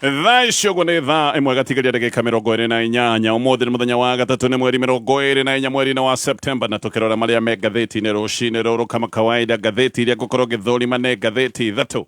Thaa ici ũguo nĩ thaa ĩmwe gatigaria ndagĩka 28. Ũmũthĩ nĩ mũthenya wa gatatũ, nĩ mweri 24 mweri-inĩ wa Septemba, na tũkĩrora marĩa me ngathĩti-inĩ rũcinĩ rũrũ kama kawaida, ngathĩti iria ngũkorwo ngĩthũrima nĩ ngathĩti ithatũ.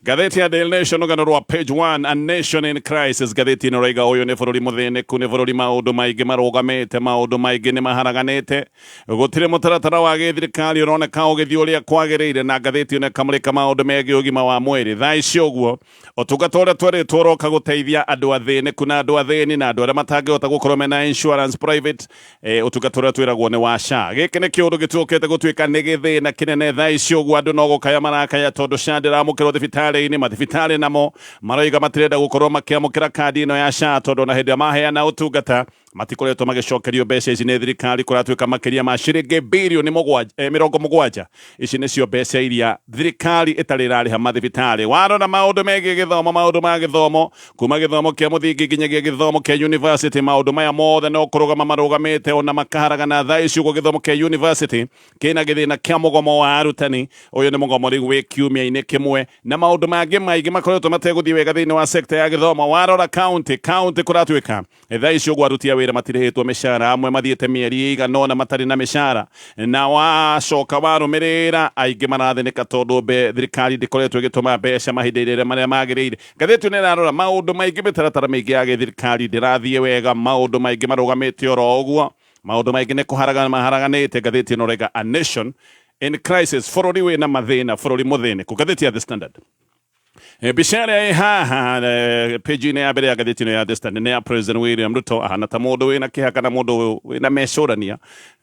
Ngathĩti ya Daily Nation, rũgano rwa page 1, A Nation in Crisis. Ngathĩti ĩno ĩroiga ũyũ nĩ bũrũri mũthĩnĩku, nĩ bũrũri maũndũ maingĩ marũgamĩte, maũndũ maingĩ nĩ maharaganĩte, gũtirĩ mũtaratara wa gĩthirikari ũroneka ũgĩthiĩ ũrĩa kwagĩrĩire, na ngathĩti ĩno ĩkamũrĩka maũndũ megiĩ ũgima wa mwĩrĩ. Thaa ici ũguo ũtungata ũrĩa twerĩtwo ũroka gũteithia andũ athĩnĩku na andũ athĩni na andũ arĩa matangĩhota gũkorwo mena insurance private, ũtungata ũrĩa twĩragwo nĩ wa SHA. Gĩkĩ nĩ kĩũndũ gĩtuĩkĩte gũtuĩka nĩ gĩthĩna kĩnene. Thaa ici ũguo andũ no gũkaya marakaya tondũ SHA ndĩramũkĩrwo thibitarĩ-inĩ. Mathibitarĩ namo maroiga matirenda gũkorwo makĩamũkĩra kandi ĩno ya SHA tondũ ona hĩndĩ ĩrĩa maheana ũtungata matikoretwo magĩcokerio mbeca ici nĩ thirikari. Kũratuĩka makĩria ma ciringi birioni 70, ici nĩcio mbeca iria thirikari ĩtarĩ ĩrarĩha mathibitarĩ. Warora maũndũ megiĩ gĩthomo, maũndũ ma gĩthomo kuma gĩthomo kĩa mũthingi nginyagia gĩthomo kĩa university, maũndũ maya mothe no kũrũgama marũgamĩte ona makaharagana. Thaa ici ũguo gĩthomo kĩa university kĩna gĩthĩna kĩa mũgomo wa arutani. Ũyũ nĩ mũgomo rĩu wĩ kiumia-inĩ kĩmwe, na maũndũ mangĩ maingĩ makoretwo mategũthiĩ wega thĩinĩ wa sekta ya gĩthomo. Warora county county, kũratuĩka thaa ici ũguo aruti a wĩra matirĩhĩtwo mĩcara, amwe mathiĩte mĩeri ĩigana ũna matarĩ na mĩcara, na wacoka warũmĩrĩra aingĩ marathĩnĩka tondũ thirikari ndĩkoretwo ĩgĩtũma mbeca mahinda-inĩ marĩa magĩrĩire. Ngathĩti ĩno ĩrarora maũndũ maingĩ, mĩtaratara mĩingĩ ya gĩthirikari ndĩrathiĩ wega, maũndũ maingĩ marũgamĩte oro ũguo, maũndũ maingĩ nĩ kũharagana maharaganĩte. Ngathĩti ĩno ĩrauga A Nation in Crisis, bũrũri wĩna mathĩna, bũrũri mũthĩnĩku. Ngathĩti ya The Standard, mbica ĩrĩa ĩ haha page-inĩ ya mbere ya ngathĩti ĩno ya The Standard nĩ ya President William Ruto, ahana ta mũndũ wĩna kĩeha kana mũndũ wĩna mecũrania.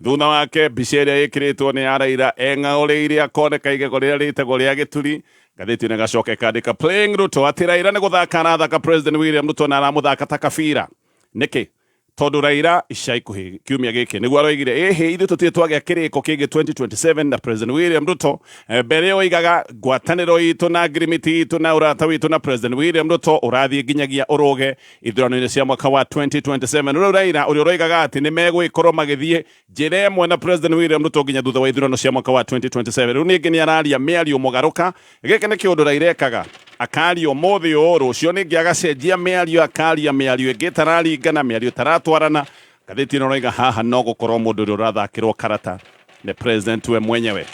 Thutha wake mbica ĩrĩa ĩkĩrĩtwo nĩ ya Raila eng'aũrĩire akoneka igego rĩrĩa rĩtagwo rĩa gĩturi. Ngathĩti ĩno ĩgacoka ĩkandĩka Playing Ruto, atĩ Raila nĩ gũthaka arathaka President William Ruto na aramũthaka ta kabira. Nĩkĩ? Tondũ Raila ica ikuhĩ kiumia gĩkĩ nĩguo aroigire ĩhĩ, ithuĩ tũtirĩ twagĩa kĩrĩko kĩngĩ 2027 na President William Ruto. Mbere ĩyo oigaga ngwatanĩro itũ na ngirimiti itũ na ũrata witũ na President William Ruto ũrathiĩ nginyagia ũrũge ithurano-inĩ cia mwaka wa 2027. Rĩu Raila ũrĩa ũroigaga atĩ nĩ megũgĩkorwo magĩthiĩ njĩra ĩmwe na President William Ruto nginya thutha wa ithurano cia mwaka wa 2027, rĩu ningĩ nĩ araria mĩario mũgarũka. Gĩkĩ nĩ kĩũndũ Raila ekaga, akaria ũmũthĩ ũũ, rũciũ ningĩ agacenjia mĩario, akaria mĩario ĩngĩ ĩtararingana, mĩario ĩtaratwarana. Ngathĩti ĩno ĩroiga haha no gũkorwo mũndũ ũrĩa ũrathakĩrwo karata nĩ president we mwenyewe.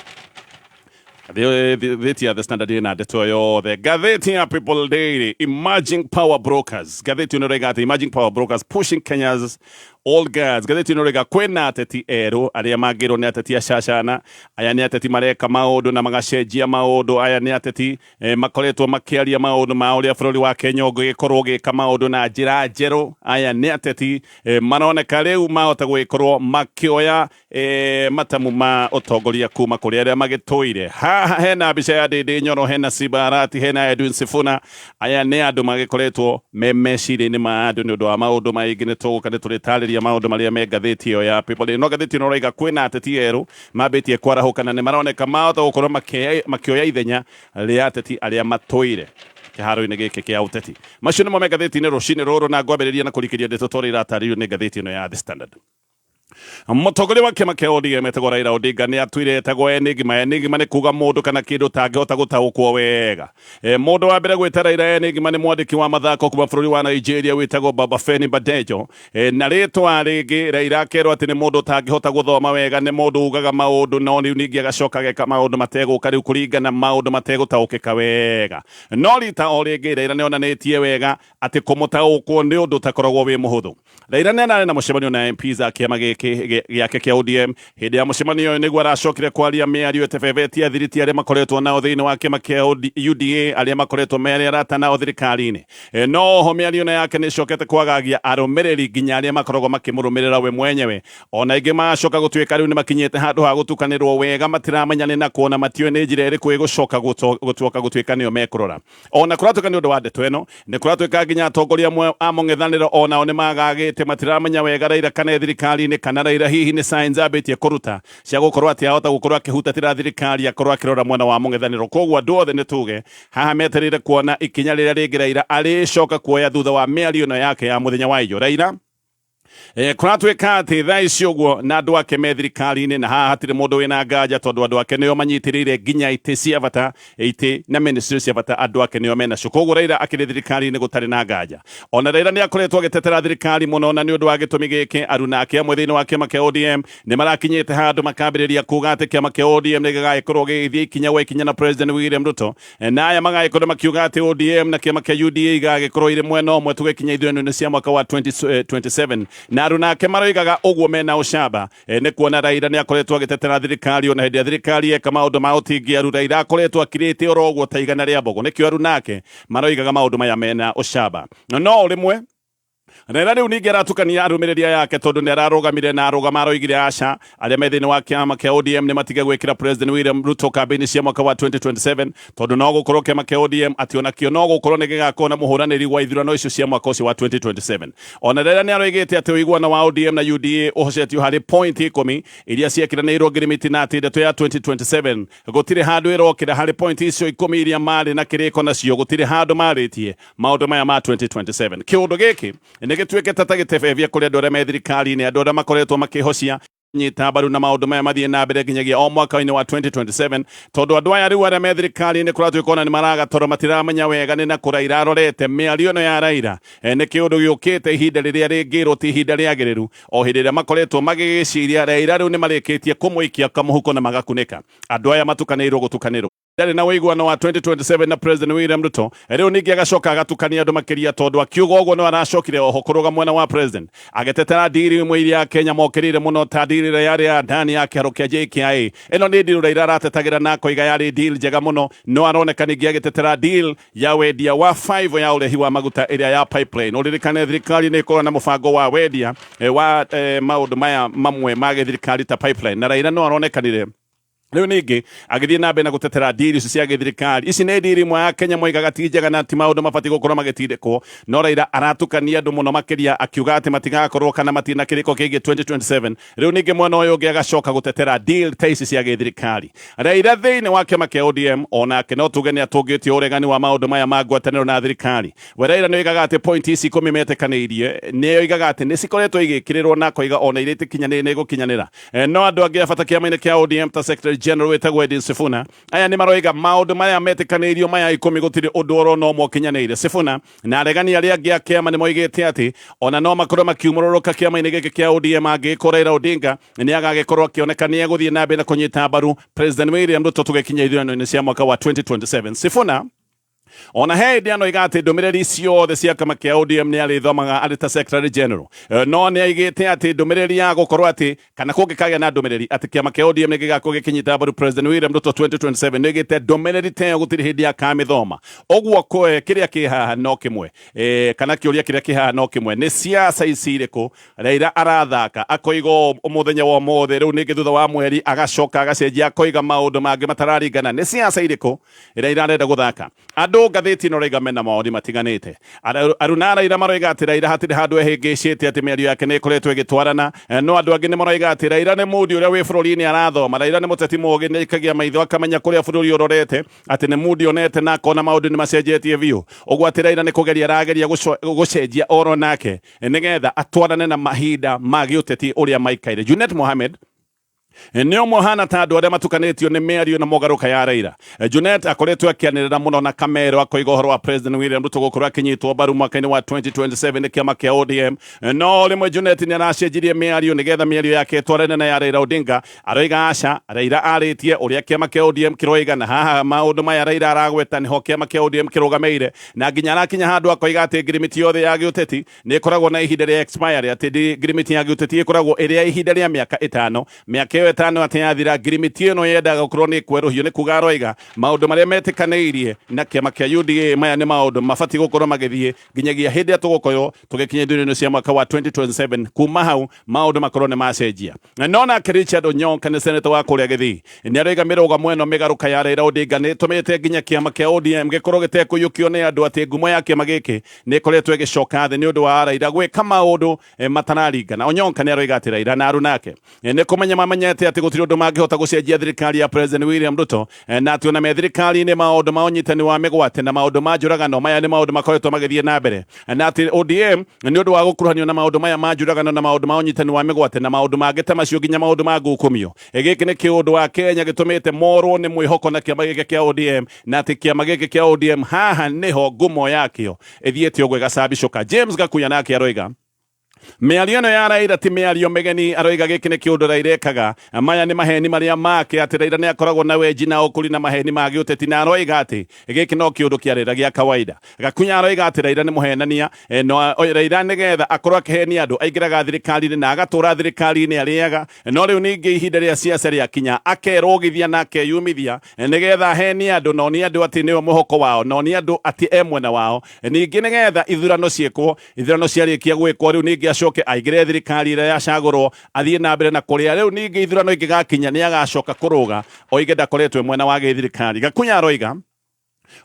Ngathĩti ya The Standard ĩna ndeto yothe. Ngathĩti ya People Daily, Emerging Power Brokers. Ngathĩti ĩno ĩroiga atĩ Emerging Power Brokers pushing Kenya's old guards. Ngathĩti ĩno ĩroiga kwĩna ateti erũ arĩa mangĩrwo nĩ ateti acacana. Aya nĩ ateti mareka maũndũ na magacenjia maũndũ. Aya nĩ ateti makoretwo makĩaria maũndũ ma ũrĩa bũrũri wa Kenya ũngĩgĩkorwo ũgĩka maũndũ na njĩra njerũ. Aya nĩ ateti maroneka rĩu mahota gũgĩkorwo makĩoya matamu ma ũtongoria kuma kũrĩ arĩa magĩtũire. Haha hena mbica ya Ndĩndĩ Nyoro, hena Simba Arati, hena Edwin Sifuna. Aya nĩ andũ magĩkoretwo me meciria-inĩ ma andũ nĩ ũndũ wa maũndũ maingĩ. Nĩ tũgũka nĩ tũrĩtarĩria maũndũ marĩa me ngathĩti ĩyo ya People Daily. No ngathĩti ĩno ĩroiga kwĩna ateti erũ mambĩtie kwarahũka na nĩ maroneka mahota gũkorwo makĩoya ithenya rĩa ateti arĩa matũire kĩharo-inĩ gĩkĩ kĩa ũteti. Macio nĩmo me ngathĩti-inĩ rũcinĩ rũrũ, na ngwambĩrĩria na kũrikĩria ndeto ta ũrĩa iratarĩrio nĩ ngathĩti ĩno ya The Standard. Mũtongoria wa kĩama kĩa ODM etagwo Raila Odinga nĩ atuire etagwo Enigma. Enigma nĩ kuga mũndũ kana kĩndũ ũtangĩhota gũtaũkwo wega. Mũndũ wa mbere gwĩta Raila Enigma nĩ mwandĩki wa mathako kuma bũrũri wa Nigeria wĩtagwo Babafemi Badejo. Na rĩtwa rĩngĩ Raila akerwo atĩ nĩ mũndũ ũtangĩhota gũthoma wega, nĩ mũndũ ugaga maũndũ no rĩu ningĩ agacoka ageka maũndũ mategũka rĩu kũringana maũndũ mategũtaũkĩka wega. No rita o rĩngĩ Raila nĩ onanĩtie wega atĩ kũmũtaũkwo nĩ ũndũ ũtakoragwo wĩ mũhũthũ. Raila nĩ ararĩ na mũcemanio na MPs a kĩama gĩkĩ gĩake kĩa ODM. Hĩndĩ ya mũcemanio ũyũ nĩguo aracokire kwaria mĩario ĩtebebetie athiriti arĩa makoretwo nao thĩinĩ wa kĩama kĩa UDA, arĩa makoretwo merĩ arata nao thirikari-inĩ. No oho mĩario ĩno yake nĩ ĩcokete kwagagia arũmĩrĩri nginya arĩa makoragwo makĩmũrũmĩrĩra we mwenyewe. Ona aingĩ magacoka gũtuĩka rĩu nĩ makinyĩte handũ ha gũtukanĩrwo wega, matiramenya nĩ nakũ na matiũĩ nĩ njĩra ĩrĩkũ ĩgũcoka gũtuoka gũtuĩka nĩyo mekũrora. Ona kũratuĩka nĩ ũndũ wa ndeto ĩno, nĩ kũratuĩka nginya atongoria amwe a mũng'ethanĩro onao nĩ magagĩte, matiramenya wega Raila kana e thirikari-inĩ kana Raila hihi nĩ signs ambĩtie kũruta cia gũkorwo atĩ ahota gũkorwo akĩhutatĩra thirikari akorwo akĩrora mwena wa mũng'ethanĩro. Koguo andũ othe nĩ tuge haha metereire kuona ikinya rĩrĩa rĩngĩ Raila arĩcoka kuoya thutha wa mĩario ĩno yake ya mũthenya wa iyo. Raila Kũratuĩka atĩ thaa ici ũguo na andũ ake me thirikari-inĩ, na haha hatirĩ mũndũ wĩna nganja tondũ andũ ake nĩo manyitĩrĩire nginya itĩ cia bata, itĩ na ministry cia bata, andũ ake nĩo menacio. Koguo Raila akĩrĩ thirikari-inĩ gũtarĩ na nganja. Ona Raila nĩ akoretwo agĩtetera thirikari mũno, na nĩ ũndũ wa gĩtũmi gĩkĩ aruna ake amwe thĩinĩ wa kĩama kĩa ODM nĩ marakinyĩte handũ makambĩrĩria kuga atĩ kĩama kĩa ODM nĩ gĩgagĩkorwo gĩgĩthiĩ ikinya gwa ikinya na President William Ruto, na aya magagĩkorwo makiuga atĩ ODM na kĩama kĩa UDA igagĩkorwo irĩ mwena ũmwe tũgĩkinya ithurano-inĩ cia mwaka wa 2027. Na aruna ake maroigaga ũguo mena ũcamba, nĩ kuona Raila nĩ akoretwo agĩtetera thirikari ona hĩndĩ ĩrĩa thirikari yeka maũndũ ma ũtingiaru. Raila akoretwo akirĩte oro ũguo ta igana rĩa mbogo, nĩkĩo aruna ake maroigaga maũndũ maya mena ũcamba. No rĩmwe Raila rĩu ningĩ aratukania arũmĩrĩri aya ake tondũ nĩ ararũgamire na arũgama aroigire aca arĩa me thĩinĩ wa kĩama kĩa ODM nĩ matige gwĩkĩra President William Ruto kambĩini cia mwaka wa 2027, tondũ no gũkorwo kĩama kĩa ODM atĩ onakĩo no gũkorwo nĩ gĩgakorwo na mũhũranĩri wa ithurano icio cia mwaka ũcio wa 2027. Ona Raila nĩ aroigĩte atĩ ũiguano wa ODM na UDA ũhocetio harĩ point 10 iria ciekĩranĩirwo ngirimiti, na atĩ ndeto ya 2027 gũtirĩ handũ ĩrokĩra harĩ point icio 10 iria marĩ na kĩrĩko nacio, gũtirĩ handũ marĩtie maũndũ maya ma 2027. Kĩũndũ gĩkĩ nĩ gĩtuĩkĩte ta gĩtebebia kũrĩ andũ arĩa me thirikari-inĩ, andũ arĩa makoretwo makĩhocia nyita mbaru na maũndũ maya mathiĩ na mbere nginyagia o mwaka-inĩ wa 2027, tondũ andũ aya rĩu arĩa me thirikari-inĩ kũratuĩka ona nĩ maragatoro, matiramenya wega nĩ na kũ Raila arorete. Mĩario ĩno ya Raila nĩ kĩũndũ gĩũkĩte ihinda rĩrĩa rĩngĩrwo ti ihinda rĩagĩrĩru, o hĩndĩ ĩrĩa makoretwo magĩgĩciria Raila rĩu nĩ marĩkĩtie kũmũikia kamũhuko na magakunĩka. Andũ aya matukanĩirwo gũtukanĩrwo. Ndarĩ na ũiguano wa 2027 na President William Ruto. Rĩu ningĩ agacoka agatukania andũ makĩria, tondũ akiuga ũguo no aracokire oho kũrũga mwena wa President agĩtetera ndiri imwe iria Kenya mokĩrĩire mũno, ta ndiri ĩrĩa yarĩ ya Adani ya kĩharo kĩa JKIA. Ĩno nĩ deal Raila aratetagĩra na akoiga yarĩ deal njega mũno, no aroneka ningĩ agĩtetera deal ya wendia wa 5 ya ũrehi wa maguta ĩrĩa ya pipeline. Ũririkane thirikari nĩ ĩkoragwo na mũbango wa wendia wa maũndũ maya mamwe ma gĩthirikari ta pipeline, na Raila no aronekanire rĩu ningĩ agĩthiĩ na mbere na gũtetera ndiri icio cia gĩthirikari. Ici nĩ ndiri imwe ya Kenya moigaga ti njega na ti maũndũ mabatiĩ gũkorwo magĩtindĩkwo, no Raila aratukania andũ mũno makĩria akiuga atĩ matigakorwo kana matirĩ na kĩrĩko kĩgiĩ 2027. Rĩu ningĩ mwena ũyũ ũngĩ agacoka gũtetera deal ta ici cia gĩthirikari. Raila thĩinĩ wa kĩama kĩa ODM onake no tuge nĩ atũngĩtie ũregani wa maũndũ maya ma ngwatanĩro na thirikari. We Raila nĩ oigaga atĩ point ici 10 metĩkanĩirie, nĩ oigaga atĩ nĩ cikoretwo igĩkĩrĩrwo na akoiga ona iria itikinyanĩire nĩ igũkinyanĩra. No andũ angĩ a bata kĩama-inĩ kĩa ODM ta Secretary General wĩtagwo Edwin Sifuna, aya nĩ maroiga maũndũ maya metĩkanĩirio maya 10 gũtirĩ ũndũ oro na ũmwe ũkinyanĩire. Sifuna na aregani arĩa angĩ a kĩama nĩ moigĩte atĩ ona no makorwo makiumũrũrũka kĩama-inĩ gĩkĩ kĩa ODM angĩgĩkorwo Raila Odinga nĩ agagĩkorwo akĩoneka nĩ egũthiĩ na mbere na kũnyita mbaru President William Ruto tũgĩkinya ithurano-inĩ cia mwaka wa 2027. Sifuna ona he hĩndĩ anoiga atĩ ndũmĩrĩri ciothe cia kĩama kĩa ODM nĩ arĩthomaga arĩ ta Secretary General, no nĩ aigĩte atĩ ndũmĩrĩri ya gũkorwo atĩ kana kũngĩkagĩa na ndũmĩrĩri atĩ kĩama kĩa ODM nĩ gĩgakorwo gĩkĩnyita mbaru President William Ruto 2027, nĩ aigĩte ndũmĩrĩri ta ĩyo gũtirĩ hĩndĩ akamĩthoma. Ũguo kĩrĩa kĩ haha no kĩmwe, kana kĩũria kĩrĩa kĩ haha no kĩmwe, nĩ siasa ici irĩkũ Raila arathaka akoiga ũũ mũthenya wa ũmũthĩ, rĩu ningĩ thutha wa mweri agacoka agacenjia akoiga maũndũ mangĩ matararingana? Nĩ siasa irĩkũ Raila arenda gũthaka? Andũ ngathĩti ĩno raiga mena mawoni matiganĩte. Aruna Raila maroiga atĩ Raila hatirĩ handũ ehĩngĩcĩte, atĩ mĩario yake nĩ ĩkoretwo ĩgĩtwarana. No andũ angĩ nĩ maroiga atĩ Raila nĩ mũndi ũrĩa wĩ bũrũri-inĩ arathoma. Raila nĩ mũteti mũũgĩ, nĩ aikagia maitho akamenya kũrĩa bũrũri ũrorete, atĩ nĩ mũndi onete na akona maũndũ nĩ macenjetie biũ. Ũguo atĩ Raila nĩ kũgeria arageria gũcenjia oro nake nĩgetha atwarane na mahinda ma gĩũteti ũrĩa maikaire. Junet Mohamed nĩ ũmwe ũhana ta andũ arĩa matukanĩtio nĩ mĩario na mũgarũka ya Raila. Junet akoretwo akĩanĩrĩra mũno na Kamero akoiga ũhoro wa President William Ruto gũkorwo akĩnyitwo mbaru mwaka-inĩ wa 2027 nĩ kĩama kĩa ODM. No rĩmwe Junet nĩ aracenjirie mĩario nĩgetha mĩario yake ĩtwarane na ya Raila Odinga. Aroiga aca, Raila arĩtie ũrĩa kĩama kĩa ODM kĩroiga, na haha maũndũ maya Raila aragweta nĩho kĩama kĩa ODM kĩrũgamĩire, na nginya arakinya handũ akoiga atĩ ngirimiti yothe ya gĩũteti nĩ ĩkoragwo na ihinda rĩa expiry, atĩ ngirimiti ya gĩũteti ĩkoragwo ĩrĩ ya ihinda rĩa mĩaka 5, mĩaka ĩyo 5 atĩ yathira ngirimiti ĩno yendaga gũkorwo nĩ ĩkwerũhio. Nĩ kuga aroiga maũndũ marĩa metĩkanĩirie na kĩama kĩa UDA maya nĩ maũndũ mabatiĩ gũkorwo magĩthiĩ nginyagia hĩndĩ ĩrĩa tũgũkorwo tũgĩkinya ithurano cia mwaka wa 2027. Kuma hau maũndũ makorwo nĩ macenjia. No nake Richard Onyonka nĩ seneta wa kũrĩa Gĩthii nĩ aroiga mĩrũgamo ĩno mĩgarũka ya Raila Odinga nĩ ĩtũmĩte nginya kĩama kĩa ODM gĩkorwo gĩtekũiyũkio nĩ andũ, atĩ ngumo ya kĩama gĩkĩ nĩ ĩkoretwo ĩgĩcoka thĩ nĩ ũndũ wa Raila gwĩka maũndũ matararingana. Onyonka nĩ aroiga atĩ Raila na aruna ake nĩ kũmenya mamenyete Mamenyete atĩ gũtirĩ ũndũ mangĩhota gũcenjia thirikari ya President William Ruto, na atĩ ona me thirikari-inĩ maũndũ ma ũnyitani wa mĩgwate na maũndũ ma njũragano maya nĩ maũndũ makoretwo magĩthiĩ na mbere, na atĩ ODM nĩ ũndũ wa gũkuruhanio na maũndũ maya ma njũragano na maũndũ ma ũnyitani wa mĩgwate na maũndũ mangĩ ta macio nginya maũndũ ma ngukumio. Gĩkĩ nĩ kĩũndũ wa Kenya gĩtũmĩte morwo nĩ mwĩhoko na kĩama gĩkĩ kĩa ODM, na atĩ kĩama gĩkĩ kĩa ODM haha nĩho ngumo yakĩo ĩthiĩte ũguo ĩgacambicũka. James Gakuya nake aroiga mĩario ĩno ya Raila ti mĩario mĩgeni, aroiga gĩkĩ nĩ kĩũndũ Raila ekaga, maya nĩ maheni marĩa make, atĩ Raila nĩ akoragwo na wenji na ũkũri na maheni ma gĩũteti, na aroiga atĩ gĩkĩ no kĩũndũ kĩa Raila gĩa kawaida. Gakunya aroiga atĩ Raila nĩ mũhenania, no Raila nĩgetha akorwo akĩhenia andũ aingĩraga thirikari-inĩ na agatũra thirikari-inĩ arĩaga, no rĩu ningĩ ihinda rĩa siasa rĩakinya akerũgithia na akeyumithia nĩgetha ahenie andũ na onie andũ atĩ nĩwe mwĩhoko wao na onie andũ atĩ e mwena wao, ningĩ nĩgetha ithurano ciĩkwo. Ithurano ciarĩkia gwĩkwo rĩu ningĩ acoke aingĩre thirikari ĩrĩa yacagũrwo athiĩ na mbere na kũrĩa. Rĩu ningĩ ithurano ingĩgakinya nĩ agacoka kũrũga oige ndakoretwo e mwena wa gĩthirikari. Gakunya aroiga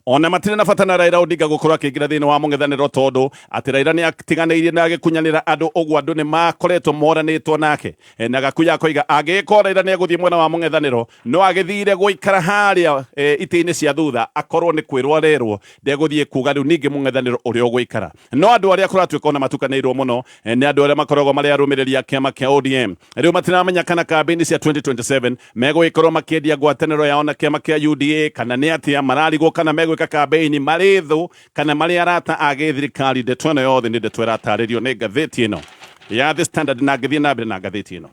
ona matirĩ na bata na Raila Odinga gũkorwo akĩingĩra thĩinĩ wa mũng'ethanĩro tondũ atĩ Raila nĩ atiganĩirie na agĩkunyanĩra andũ ũguo andũ nĩ makoretwo moranĩtwo nake. Na Gakuya akoiga angĩgĩkorwo Raila nĩ egũthiĩ mwena wa mũng'ethanĩro no agĩthire gũikara harĩa itĩ-inĩ cia thutha akorwo nĩ kwĩrwo arerwo ndegũthiĩ kuga rĩu ningĩ mũng'ethanĩro ũrĩa ũgũikara. No andũ arĩa kũratuĩka ona matukanĩirwo mũno nĩ andũ arĩa makoragwo marĩ arũmĩrĩri a kĩama kĩa ODM. Rĩu matiramenya kana kambĩini cia 2027 megũgĩkorwo makĩendia ngwatanĩro yao na kĩama kĩa UDA kana nĩ atĩa mararigwo kana megwĩka kambĩini marĩ thũ kana marĩ arata a gĩthirikari. Ndeto ĩno yothe nĩ ndeto ĩratarĩrio nĩ ngathĩti ĩno ya The Standard, na ngĩthiĩ na mbere na ngathĩti ĩno.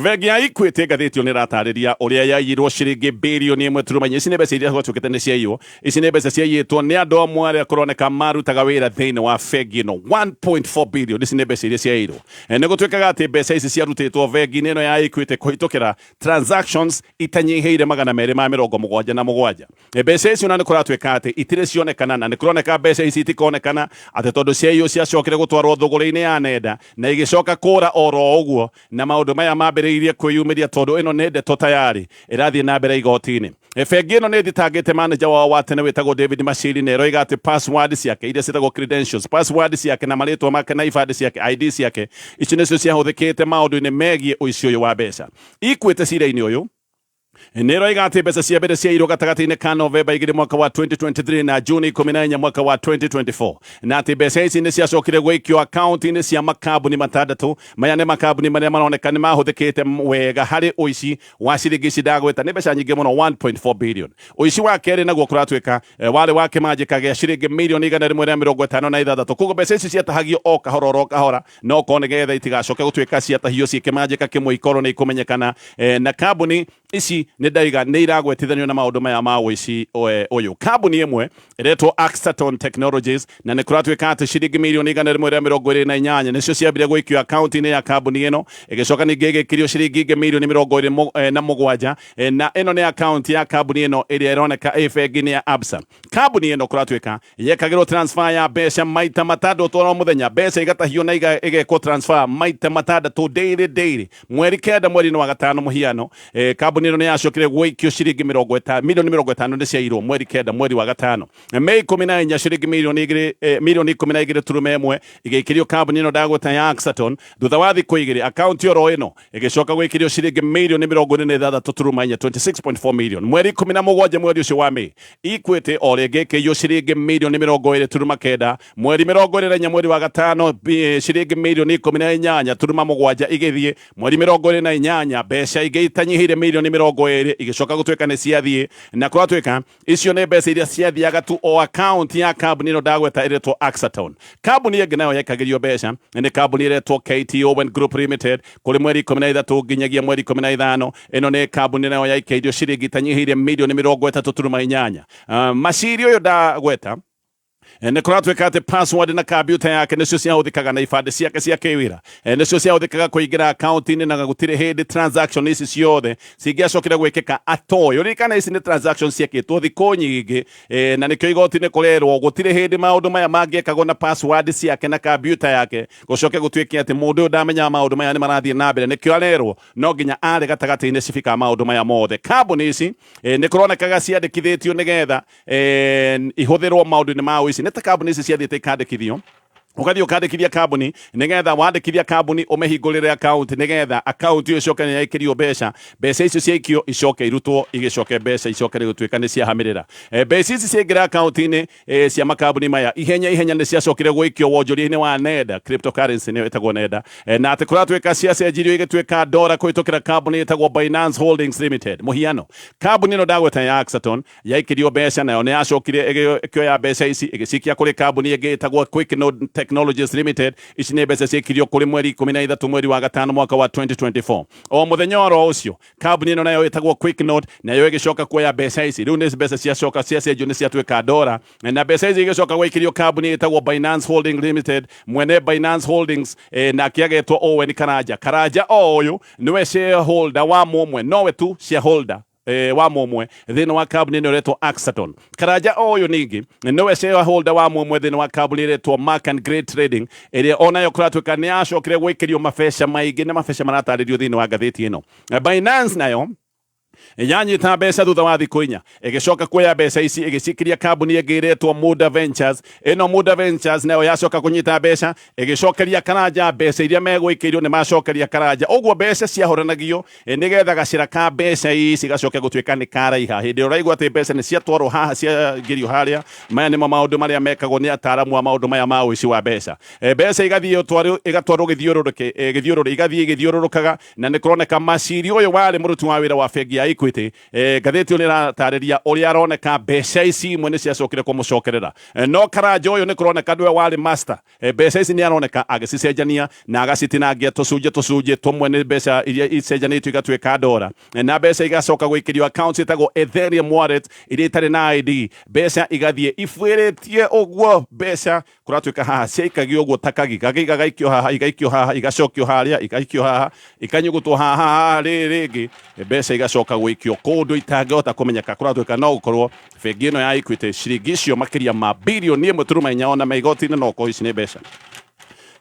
Bengi ya Equity ngathĩti ĩyo nĩ ĩratarĩria ũrĩa yaiyirwo ciringi birioni ĩmwe turuma inya. Ici nĩ mbeca iria gwatuĩkĩte nĩ ciaiywo. Ici nĩ mbeca ciaiyĩtwo nĩ andũ amwe arĩa kũroneka marutaga wĩra thĩinĩ wa bengi ĩno. 1.4 billion ici nĩ mbeca iria ciaiyirwo. Nĩ gũtuĩkaga atĩ mbeca ici ciarutĩtwo bengi-inĩ ĩno ya Equity kũhĩtũkĩra transactions itanyihĩire 277. Mbeca icio na nĩ kũratuĩka atĩ itirĩ cionekana, na nĩ kũroneka mbeca ici itikonekana atĩ tondũ ciaiywo ciacokire gũtwarwo thũgũrĩ-inĩ ya nenda na igĩcoka kũra oro ũguo, na maũndũ maya mambĩrĩirie kwĩyumĩria tondũ ĩno nĩ ndeto tayari ĩrathiĩ na mbere igoti-inĩ. Bengi ĩno nĩ ĩthitangĩte manager wao wa tene wĩtagwo David Mashiri na ĩroiga atĩ password ciake iria ciĩtagwo credentials, password ciake na marĩtwa make na ibandĩ ciake, ID ciake, icio nĩcio ciahũthĩkĩte maũndũ-inĩ megiĩ ũici ũyũ wa mbeca. Equity cira-inĩ ũyũ nĩ ĩroiga atĩ mbeca cia mbere ciairwo gatagatĩ-inĩ ka Novemba 2 mwaka wa 2023 na Juni 14 mwaka wa 2024, na atĩ mbeca ici nĩ ciacokire gũikio akaunti-inĩ cia makambuni matandatũ. Maya nĩ makambuni marĩa maroneka nĩ mahũthĩkĩte wega harĩ ũici wa ciringi ici ndagweta, nĩ mbeca nyingĩ mũno, 1.4 billion. Ũici wa kerĩ naguo kũratuĩka warĩ wa kĩmanjĩka gĩa ciringi mirioni 156. Koguo mbeca ici ciatahagio o kahora oro kahora, no korwo nĩgetha itigacoke gũtuĩka ciatahio ciĩ kĩmanjĩka kĩmwe ikorwo nĩ ikũmenyekana. Na kambuni ici nĩ ndaiga nĩ iragwetithanio na maũndũ maya ma ũici ũyũ. Kambuni ĩmwe ĩretwo Axaton Technologies, na nĩ kũratuĩka atĩ ciringi mirioni 128 nĩcio ciambire gũikio akaunti-inĩ ya kambuni ĩno, ĩgĩcoka ningĩ ĩgĩkĩrio ciringi ingĩ mirioni 27, na ĩno nĩ akaunti ya kambuni ĩno ĩrĩa ĩroneka ĩ bengi-inĩ ya Absa. Kambuni ĩno kũratuĩka yekagĩrwo transfer ya mbeca maita matandatũ oro mũthenya, mbeca igatahio na ĩgekwo transfer maita matandatũ daily daily, mweri 9 mweri-inĩ wa gatano mũhiano. Kambuni ĩno nĩ yacokire gũikio ciringi mirioni 50 nĩ ciairwo mweri 9 mweri wa gatano. Mei 14 ciringi mirioni igĩrĩ, mirioni 12.1 igĩikĩrio kambuni ĩno ndagweta ya Axaton. Thutha wa thikũ igĩrĩ akaunti oro ĩno ĩgĩcoka gwĩkĩrio ciringi mirioni 46.4, 26.4 million. Mweri 17 mweri ũcio wa Mei, Equity o rĩngĩ ĩkĩiywo ciringi mirioni 29. Mweri 24 mweri wa gatano ciringi mirioni 18.7 igĩthiĩ. Mweri 28 mbeca ingĩ itanyihĩire mirioni 20 igĩcoka gũtuĩka nĩ ciathiĩ, na kũratuĩka icio nĩ mbeca iria ciathiaga tu o akaunti ya kambuni ĩno ndagweta ĩretwo Axaton. Kambuni ĩngĩ nayo yekagĩrio mbeca nĩ kambuni ĩretwo KTO Group Limited kũrĩ mweri 13 nginyagia mweri 15. Ĩno nĩ kambuni nayo yaikĩirio ciringi itanyihĩire mirioni 30.8. Maciri ũyũ ndagweta nĩ kũratuĩka atĩ password na kambiuta yake nĩcio ciahũthĩkaga na ibandĩ ciake cia kĩwĩra nĩcio ciahũthĩkaga kũingĩra akaunti-inĩ, na gũtirĩ hĩndĩ transaction ici ciothe cingĩacokire gwĩkĩka atoĩ. Ũririkane ici nĩ transaction ciekĩtwo thikũ nyingĩ, na nĩkĩo igoti-inĩ kũrerwo gũtirĩ hĩndĩ maũndũ maya mangĩekagwo na password ciake na kambiuta yake gũcoke gũtuĩke atĩ mũndũ ũyũ ndamenyaga maũndũ maya nĩ marathiĩ na mbere. Nĩkĩo arerwo no nginya arĩ gatagatĩ-inĩ cibika maũndũ maya mothe. Kambuni ici nĩ kũronekaga ciandĩkithĩtio nĩgetha ihũthĩrwo maũndũ-inĩ ma ũici. Nĩ ta kambuni ici ciathiĩte ikandĩkithio Ũgathiĩ ũkandĩkithia kambuni, nĩgetha wandĩkithia kambuni ũmĩhingũrĩre account, nĩgetha account ĩyo ĩcoke nĩ yaikĩrio mbeca. Mbeca icio ciaikio icoke irutwo, igĩcoke mbeca icoke rĩ gũtuĩka nĩ ciahamĩrĩra. Mbeca ici ciaingĩra account-inĩ cia makambuni maya ihenya ihenya nĩ ciacokire gũikio wonjoria-inĩ wa nenda, cryptocurrency nĩyo ĩtagwo nenda, na atĩ kũratuĩka ciacenjirio igĩtuĩka ndora kũhĩtũkĩra kambuni ĩtagwo Binance Holdings Limited. Mũhiano, kambuni ĩno ndagweta ya Axaton yaikĩrio mbeca, nayo nĩ yacokire ĩkĩoya mbeca ici ĩgĩcikia kũrĩ kambuni ĩngĩ ĩtagwo Quicknode Technologies Limited. Ici nĩ mbeca ciaikirio kũrĩ mweri 13 mweri wa gatano mwaka wa 2024. O mũthenya oro ũcio, kambuni ĩno nayo ĩtagwo Quicknode nayo ĩgĩcoka kuoya mbeca ici. Rĩu nĩ mbeca ciacoka ciacenjio nĩ ciatuĩka ndora, na mbeca ici igĩcoka gũikĩrio kambuni ĩtagwo Binance Holding Limited. Mwene Binance Holdings nake agetwo Owen Karanja. Karanja o ũyũ nĩwe shareholder wa mũmwe, nowe tu shareholder wa mũmwe thĩinĩ wa kambuni ĩno ĩretwo Axaton. Karanja o ũyũ ningĩ nĩwe shareholder wa mũmwe thĩinĩ wa kambuni ĩretwo Mark and Great Trading, ĩrĩa onayo kũratuĩka nĩ yacokire gwĩkĩrio mabeca maingĩ, na mabeca maratarĩrio thĩinĩ wa ngathĩti ĩno. Binance nayo yanyita mbeca thutha wa thikũ 4, ĩgĩcoka kuoya mbeca ici ĩgĩcikiria kambuni ĩngĩ ĩretwo Muda Ventures. Ĩno Muda Ventures nayo yacoka kũnyita mbeca, ĩgĩcokeria Karanja mbeca iria megũikĩirio, nĩ macokeria Karanja. Ũguo mbeca ciahũranagio nĩgetha gacĩra ka mbeca ici gacoke gũtuĩka nĩ karaiha. Hĩndĩ ĩrĩa ũraigua atĩ mbeca nĩ ciatwarwo haha, ciaingĩrio harĩa, maya nĩmo maũndũ marĩa mekagwo nĩ ataaramu a maũndũ maya ma ũici wa mbeca. Mbeca igathiĩ igatwarwo gĩthiũrũrũke, gĩthiũrũrĩ, igathiĩ igĩthiũrũrũkaga, na nĩ kũroneka Maciri ũyũ warĩ mũruti wa wĩra wa bengi ya Equity, ngathĩti ĩyo nĩ ĩratarĩria ũrĩa aroneka mbeca ici imwe nĩ ciacokire kũmũcokerera. No Karanja ũyũ nĩ kũroneka nĩwe warĩ master. Mbeca ici nĩ aroneka agĩcicenjania na agacitinangia tũcunjĩ tũcunjĩ tũmwe. Nĩ mbeca iria icenjanĩtio igatuĩka ndora, na mbeca igacoka gũikĩrio accounts ĩtagwo Ethereum wallet iria itarĩ na ID. Mbeca igathiĩ ibuĩrĩtie ũguo. Mbeca kũratuĩka haha ciaikagio ũguo ta kagi kagi, gagaikio haha, igaikio haha, igacokio harĩa, igaikio haha, ikanyugutwo haha haha rĩ rĩngĩ, mbeca igacoka gũikio kũndũ itangĩhota kũmenyeka. Kũratuĩka no gũkorwo bengi ĩno ya Equity ciringi icio makĩria ma birioni 1.4 ona maigoti-inĩ, no korwo ici nĩ mbeca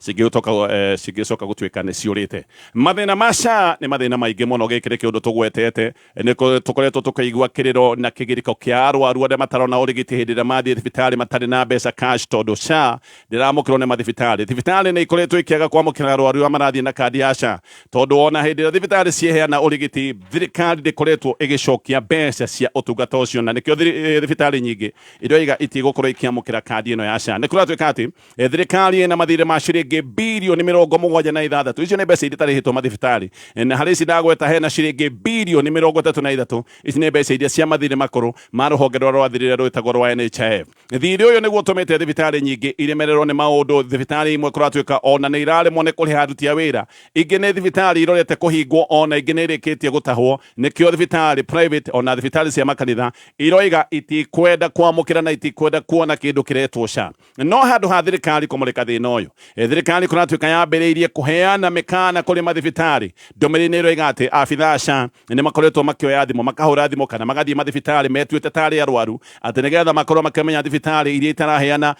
cingĩcoka gũtuĩka nĩ ciũrĩte. Mathĩna ma SHA nĩ mathĩna maingĩ mũno. Gĩkĩ nĩ kĩũndũ tũgwetete. Nĩ tũkoretwo tũkĩigua kĩrĩro na kĩgirĩko kĩa arwaru arĩa matarona ũrigiti hĩndĩ ĩrĩa mathiĩ thibitarĩ matarĩ na mbeca cash, tondũ SHA ndĩramũkĩrwo nĩ mathibitarĩ. Thibitarĩ nĩ ikoretwo ikĩaga kwamũkĩra arwaru arĩa marathiĩ na kandi ya SHA, tondũ ona hĩndĩ ĩrĩa thibitarĩ cieheana ũrigiti, thirikari ndĩkoretwo ĩgĩcokia mbeca cia ũtungata ũcio, na nĩkĩo thibitarĩ nyingĩ iroiga itigũkorwo ikĩamũkĩra kandi ĩno ya SHA. Nĩ kũratuĩka atĩ thirikari ĩna mathirĩ ma ciringi birioni 76. Icio nĩ mbeca iria itarĩhĩtwo mathibitarĩ, na harĩ ici ndagweta hena ciringi birioni 33. Ici nĩ mbeca iria cia mathirĩ makũrũ ma rũhonge rũrĩa rwathirire rwĩtagwo rwa NHIF. Thirĩ ũyũ nĩguo ũtũmĩte thibitarĩ nyingĩ iremererwo nĩ maũndũ. Thibitarĩ imwe kũratuĩka ona nĩ iraremwo nĩ kũrĩha aruti a wĩra, ingĩ nĩ thibitarĩ irorete kũhingwo, ona ingĩ nĩ irĩkĩtie gũtahwo. Nĩkĩo thibitarĩ private ona thibitarĩ cia makanitha iroiga itikwenda kwamũkĩra na itikwenda kuona kĩndũ kĩretwo SHA. No handũ ha thirikari kũmũrĩka thĩna ũyũ, thirikari kũratuĩka yambĩrĩirie kũheana mĩkana kũrĩ mathibitarĩ. Ndũmĩrĩri nĩ ĩroiga atĩ abithaa a SHA nĩ makoretwo makĩoya thimũ, makahũra thimũ kana magathiĩ mathibitarĩ metuĩte tarĩ arwaru, atĩ nĩgetha makorwo makĩmenya thibitarĩ iria itaraheana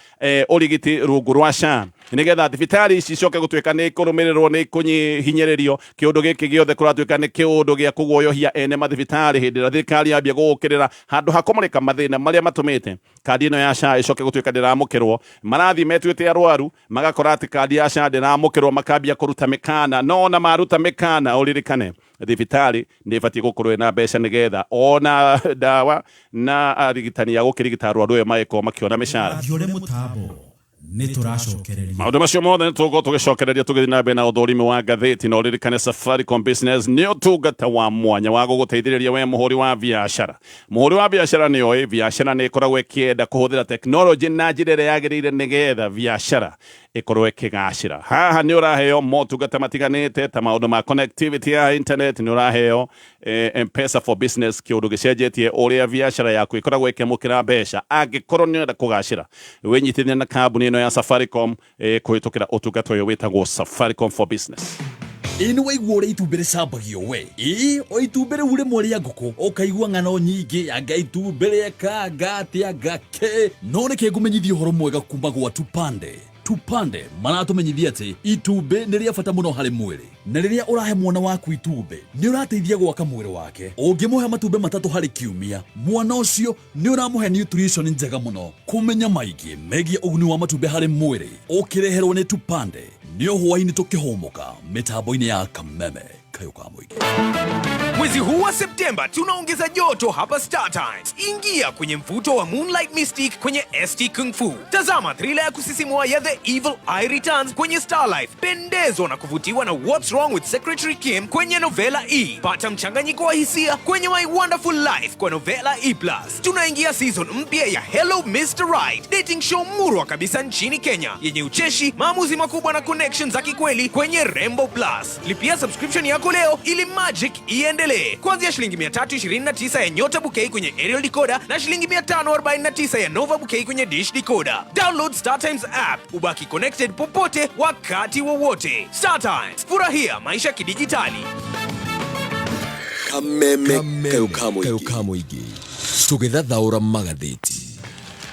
ũrigiti rungu rwa SHA, nĩgetha thibitarĩ ici icoke gũtuĩka nĩ ikũrũmĩrĩrwo, nĩ ikũhinyĩrĩrio. Kĩũndũ gĩkĩ gĩothe kũratuĩka nĩ kĩũndũ gĩa kũguoyohia ene mathibitarĩ. Hĩndĩ ĩrĩa thirikari yambia gũgũkĩrĩra, handũ ha kũmũrĩka mathĩna marĩa matũmĩte kandi ĩno ya SHA ĩcoke gũtuĩka ndĩramũkĩrwo, marathiĩ metuĩte arwaru, magakora atĩ kandi ya SHA ndĩramũkĩrwo, makambia kũruta mĩkana. No ona maruta mĩkana, ũririkane thibitarĩ nĩ ĩbatiĩ gũkorwo ĩna mbeca, nĩgetha ona ndawa na arigitani a gũkĩrigita arwaru aya magĩkorwo makĩona mĩcara. Thiore mũtambo nĩ tũracokereria. Maũndũ macio mothe nĩ tũgũkorwo tũgĩcokereria tũgĩthiĩ na mbere na ũthũrimi wa ngathĩti. Na ũririkane Safaricom Business nĩ ũtungata wa mwanya wa gũgũteithĩrĩria we mũhũri wa biacara. Mũhũri wa biacara nĩ oĩ biacara nĩ ĩkoragwo ĩkĩenda kũhũthĩra tekinoronjĩ na njĩra ĩrĩa yagĩrĩire, nĩgetha biacara ĩkorwo ĩkĩgacĩra. Haha nĩ ũraheo motungata matiganĩte ta maũndũ ma connectivity ya internet, nĩ ũraheo M-Pesa for Business, kĩũndũ gĩcenjetie ũrĩa biacara yaku ĩkoragwo ĩkĩamũkĩra mbeca. Angĩkorwo nĩ ũrenda kũgacĩra, wĩnyitithanie na kambuni ĩno ya Safaricom kũhĩtũkĩra ũtungata ũyũ wĩtagwo Safaricom for Business. Ĩ nĩ waigua ũrĩa itumbĩ rĩcambagio we? Ĩ o itumbĩ rĩu rĩmwe rĩa ngũkũ ũkaigua ng'ano nyingĩ, anga itumbĩ rĩeka, anga atĩa, anga kĩ. No reke ngũmenyithie ũhoro mwega kuma gwa Tupande. Tupande maratũmenyithia atĩ itumbĩ nĩ rĩa bata mũno harĩ mwĩrĩ, na rĩrĩa ũrahe mwana waku itumbĩ nĩ ũrateithia gwaka mwĩrĩ wake. Ũngĩmũhe matumbĩ 3 harĩ kiumia, mwana ũcio nĩ ũramũhe nutrition njega mũno. Kũmenya maingĩ megiĩ ũguni wa matumbĩ harĩ mwĩrĩ ũkĩreherwo nĩ Tupande nĩ o hwaĩ-inĩ tũkĩhũmũka mĩtambo-inĩ ya Kameme Kayũ ka Mũingĩ. Mwezi huu wa Septemba tunaongeza joto hapa Star Times. Ingia kwenye mvuto wa Moonlight Mystique kwenye ST Kung Fu. Tazama thriller ya kusisimua ya The Evil Eye Returns kwenye Star Life. Pendezwa na kuvutiwa na What's Wrong with Secretary Kim kwenye Novela E. Pata mchanganyiko wa hisia kwenye My Wonderful Life kwa Novela E+. Tunaingia season mpya ya Hello Mr. Right, dating show murwa kabisa nchini Kenya yenye ucheshi, maamuzi makubwa na connections za kikweli kwenye Rembo Plus. Lipia subscription yako leo ili magic iendelee. Kuanzia shilingi 329 ya Nyota Bouquet kwenye aerial decoder na shilingi 549 ya Nova Bouquet kwenye dish decoder. Download Star Times app ubaki connected popote wakati wowote. Star Times, furahia maisha kidijitali. Kameme Kayũ ka Mũingĩ tũgĩthathaũra magathĩti.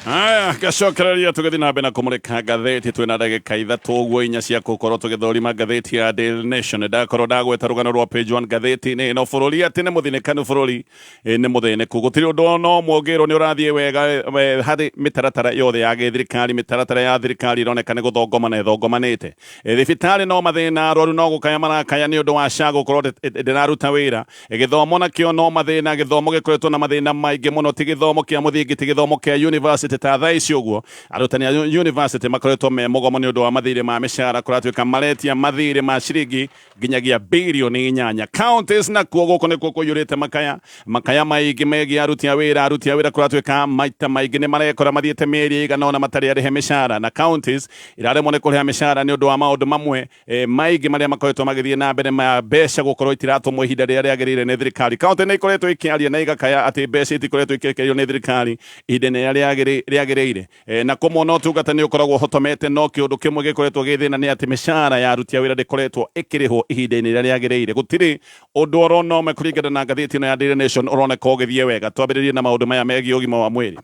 Aya, gacokereria tũgĩthiĩ na mbere na kũmũrĩka ngathĩti. Twĩna ndagĩka 3 ũguo 4 cia gũkorwo tũgĩthũrima ngathĩti ya Daily Nation. Ndakorwo ndagweta rũgano rwa page 1 ngathĩti-inĩ ĩno. Bũrũri atĩ nĩ mũthinĩkanu, bũrũri nĩ mũthĩnĩku, gũtirĩ ũndũ ona ũmwe ũngĩrwo nĩ ũrathiĩ wega harĩ mĩtaratara yothe ya gĩthirikari. Mĩtaratara ya thirikari ĩroneka nĩ gũthongomana ĩthongomanĩte. Thibitarĩ no mathĩna, arwaru no gũkaya marakaya nĩ ũndũ wa SHA gũkorwo ndĩraruta wĩra. Gĩthomo nakĩo no mathĩna, gĩthomo gĩkoretwo na mathĩna maingĩ mũno, ti gĩthomo kĩa mũthingi, ti gĩthomo kĩa university. Ta thaa ici ũguo arutani a university makoretwo me mũgomo nĩ ũndũ wa mathirĩ ma mĩcara, kũratuĩka maretia mathirĩ ma ciringi nginyagia birioni 8. Counties nakuo gũkũ nĩkuo kũiyũrĩte makaya, makaya maingĩ megiĩ aruti a wĩra. Aruti a wĩra kũratuĩka maita maingĩ nĩ marekora mathiĩte mĩeri ĩigana ũna matarĩ arĩhe mĩcara, na counties iraremwo nĩ kũrĩha mĩcara nĩ ũndũ wa maũndũ mamwe maingĩ marĩa makoretwo magĩthiĩ na mbere ma mbeca gũkorwo itiratũmwo ihinda rĩrĩa rĩagĩrĩire nĩ thirikari. County nĩ ikoretwo ikĩaria na igakaya atĩ mbeca itikoretwo ikĩrekererio nĩ thirikari ihinda rĩrĩa rĩagĩrĩire. Na kũmwe no ũtungata nĩ ũkoragwo ũhotomete, no kĩũndũ kĩmwe gĩkoretwo gĩ thĩna nĩ atĩ mĩcara ya aruti a wĩra ndĩkoretwo ĩkĩrĩhwo ihinda-inĩ rĩrĩa rĩagĩrĩire. Gũtirĩ ũndũ orona ũmwe kũringana na ngathĩti ĩno ya Daily Nation ũroneka ũgĩthiĩ wega. Twambĩrĩrie na maũndũ maya megiĩ ũgima wa mwĩrĩ.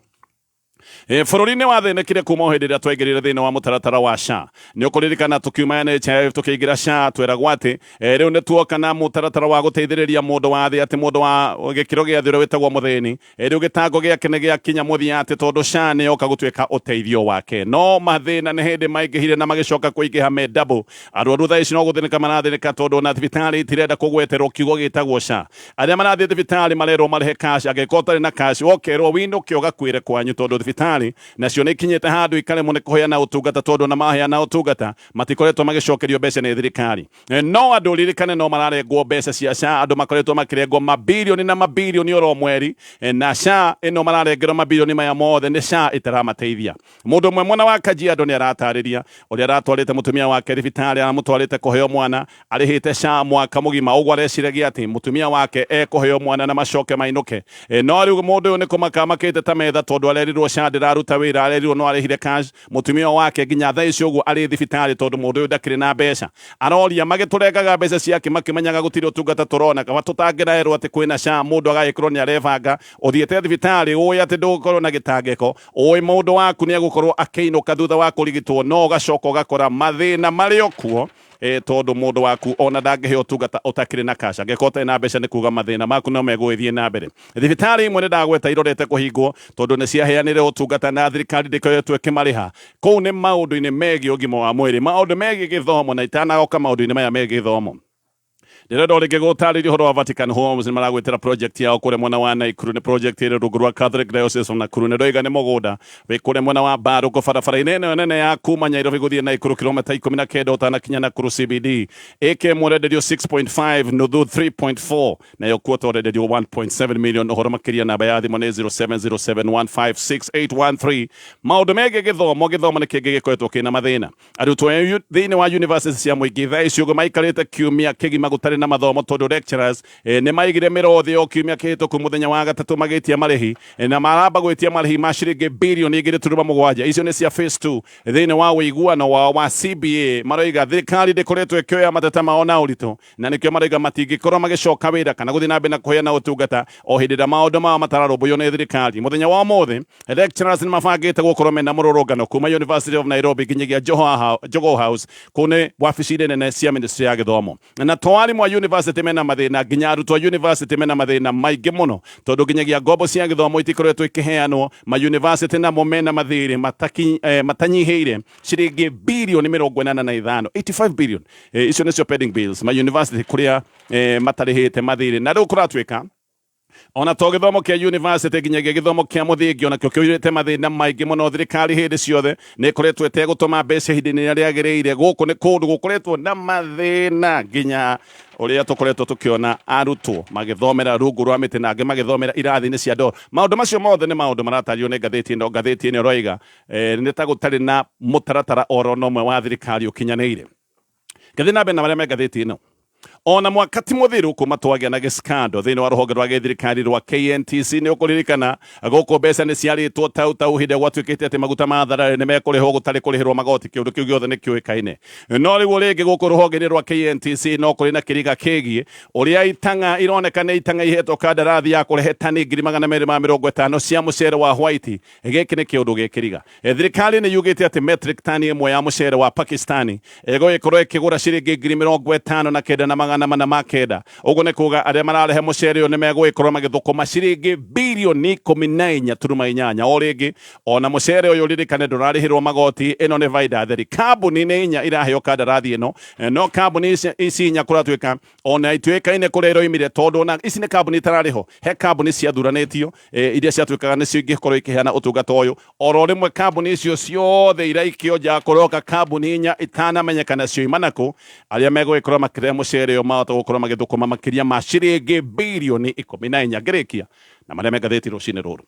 Bũrũri nĩ wathĩnĩkire kuma o hĩndĩ ĩrĩa twaingĩrire thĩinĩ wa mũtaratara wa SHA. Nĩ ũkũririkana tũkiuma NHIF tũkĩingĩra SHA, tweragwo atĩ rĩu nĩ tuoka na mũtaratara wa gũteithĩrĩria mũndũ wa thĩ, atĩ mũndũ wa gĩkĩro gĩa thĩ ũrĩa wĩtagwo mũthĩni, rĩu gĩtango gĩake nĩ gĩakinya mũthia, atĩ tondũ SHA nĩ yoka gũtuĩka ũteithio wake. No mathĩna nĩ hĩndĩ maingĩhire na magĩcoka kũingĩha me double. Arwaru thaa ici no gũthĩnĩka marathĩnĩka tondũ ona thibitarĩ itirenda kũgweterwo kiugo gĩtagwo SHA. Arĩa marathiĩ thibitarĩ marerwo marĩhe cash, angĩkorwo ũtarĩ na cash wokerwo winũke ũgakuĩre kwanyu, tondũ thibitarĩ nacio nĩ ikinyĩte handũ ikaremwo nĩ kũheana ũtungata, tondũ ona maheana ũtungata matikoretwo magĩcokerio mbeca nĩ thirikari. No andũ ririkane no mararengwo mbeca cia SHA. Andũ makoretwo makĩrengwo mabirioni na mabirioni oro mweri, na SHA ĩno mararengerwo mabirioni maya mothe nĩ SHA ĩtaramateithia. Mũndũ ũmwe mwena wa Kajiado nĩ aratarĩria ũrĩa aratwarĩte mũtumia wake thibitarĩ, aramũtwarĩte kũheo mwana, arĩhĩte SHA mwaka mũgima, ũguo areciragia atĩ mũtumia wake ekũheo mwana na macoke mainũke. No rĩu mũndũ ũyũ nĩ kũmaka amakĩte ta metha, tondũ arerirwo SHA ndĩraruta wĩra, arerirwo no arĩhire cash. Mũtumia wake nginya thaa ici ũguo arĩ thibitarĩ tondũ mũndũ ũyũ ndakĩrĩ na mbeca. Aroria magĩtũrengaga mbeca ciake makĩmenyaga gũtirĩ ũtungata tũrona, kaba tũtangĩraerwo atĩ kwĩna SHA mũndũ agagĩkorwo nĩ arebanga. Ũthiĩte thibitarĩ ũĩ atĩ ndũgũkorwo na gĩtangĩko, ũĩ mũndũ waku nĩ egũkorwo akĩinũka thutha wa kũrigitwo, no ũgacoka ũgakora mathĩna marĩ o kuo, tondũ mũndũ waku ona ndangĩheo ũtungata ũtakĩrĩ na cash. Angĩkorwo ũtarĩ na mbeca nĩ kuga mathĩna maku no megũgĩthiĩ na mbere. Thibitarĩ imwe nĩ ndagweta irorete kũhingwo tondũ nĩ ciaheanire ũtungata na thirikari ndĩkoretwo ĩkĩmarĩha. Kũu nĩ maũndũ-inĩ megiĩ ũgima wa mwĩrĩ. Maũndũ megiĩ gĩthomo, na itanagoka maũndũ-inĩ maya megiĩ gĩthomo, ndĩrenda o rĩngĩ gũtarĩria ũhoro wa Vatican Homes. Nĩ maragwĩtĩra project yao kũrĩa mwena wa Naikuru. Nĩ project ĩrĩ rungu rwa Catholic Diocese of Nakuru. Nĩ ndoiga nĩ mũgũnda wĩ kũrĩa mwena wa Mbarũkũ, barabara-inĩ ĩno nene ya kuma Nairobi gũthiĩ Naikuru, kilomita 19 ũtanakinya Nakuru CBD. Ĩka ĩmwe ũrenderio 6.5, nuthu 3.4, nayo kuota ũrenderio 1.7 million. Ũhoro makĩria, namba ya thimũ nĩ 0707156813. Maũndũ megiĩ gĩthomo, gĩthomo nĩ kĩngĩ gĩkoretwo kĩna mathĩna. Arutwo thĩinĩ wa university cia mũingĩ thaa ici ũguo maikarĩte kiumia kĩgima gũtarĩ na na mathomo tondũ lecturers nĩ maigire mĩro thĩ o kiumia kĩhĩtũku mũthenya wa gatatũ magĩtia marĩhi na maramba gwĩtia marĩhi ma ciringi birioni 2.7. Icio nĩ cia phase 2 thĩinĩ wa ũiguano wao wa CBA. Maroiga thirikari ndĩkoretwo ĩkĩoya mateta mao na ũritũ, na nĩkĩo maroiga matingĩkorwo magĩcoka wĩra kana gũthiĩ na mbere na kũheana ũtungata o hĩndĩ ĩrĩa maũndũ mao matararũmbũiyo nĩ thirikari. Mũthenya wa ũmũthĩ lecturers nĩ mabangĩte gũkorwo mena mũrũrũngano kuma University of Nairobi nginyagia Jogoo House, kũu nĩ wabici-inĩ nene cia ministry ya gĩthomo. Na to arimũ a university mena mathĩna, nginya arutwo a university mena mathĩna maingĩ mũno, tondũ nginyagia ngombo cia gĩthomo itikoretwo ikĩheanwo. Ma university namo mena mathirĩ matanyihĩire ciringi birioni 85, 85 billion. Icio nĩcio pending bills ma university kũrĩa matarĩhĩte mathirĩ. Na rĩu kũratuĩka ona to gĩthomo kĩa university, nginyagia gĩthomo kĩa mũthingi onakĩo kĩũrĩte mathĩna maingĩ mũno. Thirikari hĩndĩ ciothe nĩ ĩkoretwo ĩtegũtũma mbeca ihinda-inĩ rĩrĩa rĩagĩrĩire. Gũkũ nĩ kũndũ gũkoretwo na mathĩna, nginya ũrĩa tũkoretwo tũkĩona arutwo magĩthomera rungu rwa mĩtĩ na angĩ magĩthomera irathi-inĩ cia ndoo. Maũndũ macio mothe nĩ maũndũ maratario nĩ ngathĩti ĩno. Ngathĩti ĩno ĩroiga nĩ ta gũtarĩ na mũtaratara oro na ũmwe wa thirikari ũkinyanĩire. Ngathĩ na mbere na marĩa me ngathĩti ĩno. Ona mwaka ti mũthiru kuma twagĩa na gĩskando thĩinĩ wa rũhonge rwa gĩthirikari rwa KNTC. Nĩ ũkũririkana gũkũ mbeca nĩ ciarĩtwo tau tau hĩndĩ ĩrĩa gwatuĩkĩte atĩ maguta ma thararĩ nĩ mekũrĩhwo gũtarĩ kũrĩhĩrwo magoti. Kĩũndũ kĩu gĩothe nĩ kĩũĩkaine. No rĩu rĩngĩ gũkũ rũhonge-inĩ rwa KNTC no kũrĩ na kĩriga kĩgiĩ ũrĩa itang'a ironeka nĩ itang'a ihetwo kandarathi ya kũrehe tani 250,000 cia mũcere wa white. Gĩkĩ nĩ kĩũndũ gĩkĩriga. Thirikari nĩ yugĩte atĩ metric tani ĩmwe ya mũcere wa Pakistani ĩgũgĩkorwo ĩkĩgũra ciringi 59,409. Ũguo nĩ kuga arĩa mararehe mũcere ũyũ nĩ megũgĩkorwo magĩthũkũma ciringi birioni 14.8. O rĩngĩ ona mũcere ũyũ, ririkane, ndũrarĩhĩrwo magoti. Ĩno nĩ baida theri. Kambuni nĩ inya iraheo kandarathi ĩno, no kambuni ici inya kũratuĩka ona ituĩkaine kũrĩa iroimire, tondũ ona ici nĩ kambuni itararĩho. He kambuni ciathuranĩtio iria ciatuĩkaga nĩcio ingĩkorwo ikĩheana ũtungata ũyũ. Oro rĩmwe kambuni icio ciothe iraikio nja, kũroka kambuni inya itanamenyekana cioima nakũ, arĩa megũgĩkorwo makĩrehe mũcere ũyũ mahota gũkorwo magĩthũkũma makĩria ma ciringi birioni 14. Ngĩrĩkia na marĩa me ngathĩti rũcinĩ rũrũ.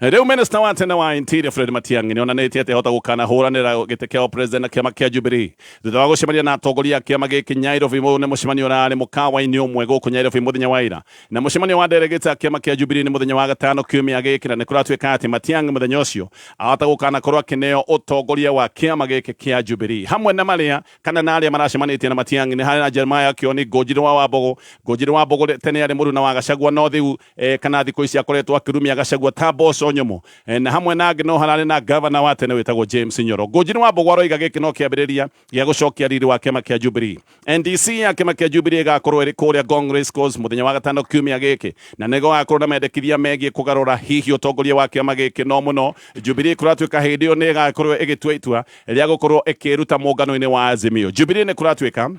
Rĩu minister wa tene wa Interior Fred Matiang'i nĩ onanĩtie atĩ ahota gũkanahũranĩra gĩtĩ kĩa president na kĩama kĩa Jubilee thutha wa gũcemania na atongoria a kĩama gĩkĩ Nairobi. Ũyũ nĩ mũcemanio ũrarĩ mũkawa-inĩ ũmwe gũkũ Nairobi mũthenya wa ira, na mũcemanio wa delegate a kĩama kĩa Jubilee nĩ mũthenya wa gatano kiumia gĩkĩ, na nĩ kũratuĩka atĩ Matiang'i mũthenya ũcio ahota gũkanakorwo akĩneo ũtongoria wa kĩama gĩkĩ kĩa Jubilee. Hamwe na marĩa kana na arĩa maracemanĩtie na Matiang'i nĩ harĩ na Jeremiah Kioni, Ngũnjiri wa Wambogo. Ngũnjiri wa Mbogo tene arĩ mũruna wa Gachagua, no rĩu kana thikũ ici akoretwo akĩrumia Gachagua ta mboco nyũmũ. Na hamwe na angĩ no hararĩ na gavana wa tene wĩtagwo James Nyoro. Ngũnjiri wa Mbogo aroiga gĩkĩ no kĩambĩrĩria gĩa gũcokia riri wa kĩama kĩa Jubilee. NDC ya kĩama kĩa Jubilee ĩgakorwo ĩrĩ kũrĩa Ngong Race Course mũthenya wa gatano kiumia gĩkĩ, na nĩ gũgakorwo na mendekithia megiĩ kũgarũra hihi ũtongoria wa kĩama gĩkĩ. No mũno Jubilee kũratuĩka hĩndĩ ĩyo nĩ ĩgakorwo ĩgĩtua itua rĩa gũkorwo ĩkĩruta mũngano-inĩ wa Azimio. Jubilee nĩ kũratuĩka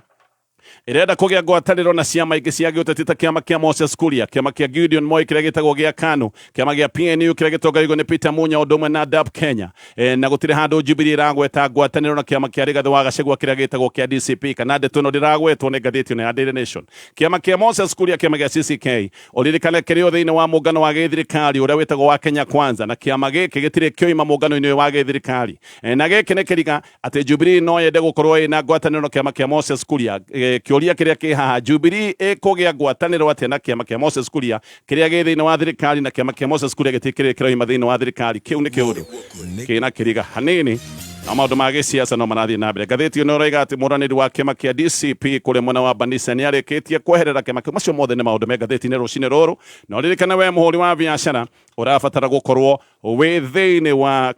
ĩrenda kũgĩa ngwatanĩro na ciama ingĩ cia gĩũteti ta kĩama kĩa Moses Kuria, kĩama kĩa Gideon Moi kĩrĩa gĩtagwo gĩa KANU, kĩama gĩa PNU kĩrĩa gĩtongoragio nĩ Peter Munya, ũndũ ũmwe na DAP Kenya. Na gũtirĩ handũ Jubilee ĩragweta ngwatanĩro na kĩama kĩa Rigathĩ wa Gachagua kĩrĩa gĩtagwo kĩa DCP, kana ndeto ĩno ndĩragwetwo nĩ ngathĩti ĩno ya Daily Nation. Kĩama kĩa Moses Kuria, kĩama gĩa CCK, ũririkane kĩrĩ o thĩinĩ wa mũngano wa gĩthirikari ũrĩa wĩtagwo wa Kenya Kwanza, na kĩama gĩkĩ gĩtirĩ kĩoima mũngano-inĩ ũyũ wa gĩthirikari. Na gĩkĩ nĩ kĩriga atĩ Jubilee no yende gũkorwo ĩna ngwatanĩro na kĩama kĩa Moses Kuria. Kĩũria kĩrĩa kĩ haha, Jubilee ĩkũgĩa ngwatanĩro atĩa na kĩama kĩa Moses Kuria kĩrĩa gĩ thĩinĩ wa thirikari, na kĩama kĩa Moses Kuria gĩtikĩrĩ kĩroima thĩinĩ wa thirikari? Kĩu nĩ kĩũndũ kĩna kĩriga hanini, na maũndũ ma gĩsiasa no marathiĩ na mbere. Ngathĩti ĩno ĩroiga atĩ mũranĩri wa kĩama kĩa DCP kũrĩa mwena wa Banisa nĩ arĩkĩtie kweherera kĩama kĩu. Macio mothe nĩ maũndũ me ngathĩti-inĩ rũcinĩ rũrũ. Na ũririkane we mũhũri wa biacara ũrabatara gũkorwo wĩ thĩinĩ wa